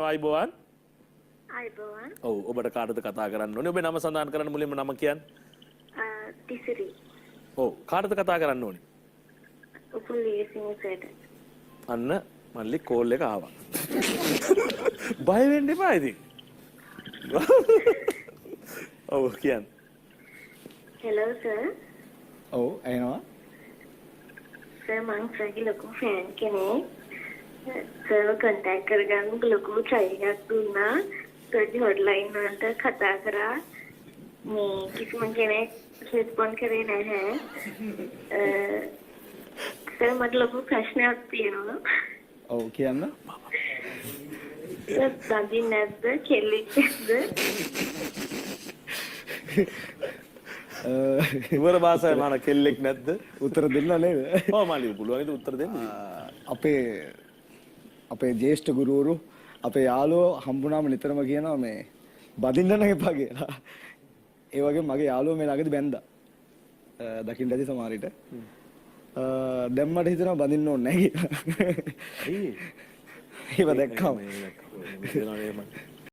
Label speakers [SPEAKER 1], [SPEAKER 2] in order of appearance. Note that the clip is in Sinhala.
[SPEAKER 1] ආයුබෝවන්.
[SPEAKER 2] ආයුබෝවන්.
[SPEAKER 1] ඔව්, ඔබට කාටද කතා කරන්න ඕනේ? ඔබේ නම සඳහන් කරන්න, මුලින්ම නම කියන්න.
[SPEAKER 2] තිසිරි.
[SPEAKER 1] ඔව්, කාටද කතා කරන්න ඕනේ?
[SPEAKER 2] උපුල් වීරසිංහ සර්ට.
[SPEAKER 1] අන්න මල්ලි කෝල් එක ආවා. බය වෙන්න එපා ඉතින්. ඔව්, කියන්න.
[SPEAKER 2] Hello sir.
[SPEAKER 3] ඔව්, ඇහෙනවා.
[SPEAKER 2] සර්, මං සර්ගේ ලොකු ෆෑන් කෙනෙක්. සර්ව කන්ටැක්ට් කරගන්න ලොකු ට්‍රයි එකක් දුන්නා. සර්ගේ හොට්ලයින් වලට කතා කරා. මේ කිසිම කෙනෙක් රෙස්පොන්ඩ් කරේ නැහැ. සර්, මට ලොකු ප්‍රශ්නයක් තියෙනවා.
[SPEAKER 3] ඔව්, කියන්න.
[SPEAKER 2] සර්, බඳින්න නැද්ද? කෙල්ලෙක් නැද්ද?
[SPEAKER 1] ඉවර භාෂාවේ මහන කෙල්ලෙක් නැද්ද?
[SPEAKER 3] උත්තර දෙන්න නේද?
[SPEAKER 1] ඔව් මල්ලි, පුළුවන් ඉතින් උත්තර දෙන්න.
[SPEAKER 3] අපේ අපේ ජ්‍යෙෂ්ඨ ගුරුවරු, අපේ යාළුවෝ හම්බුනාම නිතරම කියනවා මේ බඳින්න නම් එපා කියලා. ඒ වගේම මගේ යාළුවෝ මේ ළඟදී බැන්දා. දකින්න ඇති සමහර විට. දැන් මට හිතෙනවා බඳින්න ඕනේ නැහැ කියලා.
[SPEAKER 1] ඇයි?
[SPEAKER 3] ඒව දැක්කම.
[SPEAKER 1] හිතෙනවා.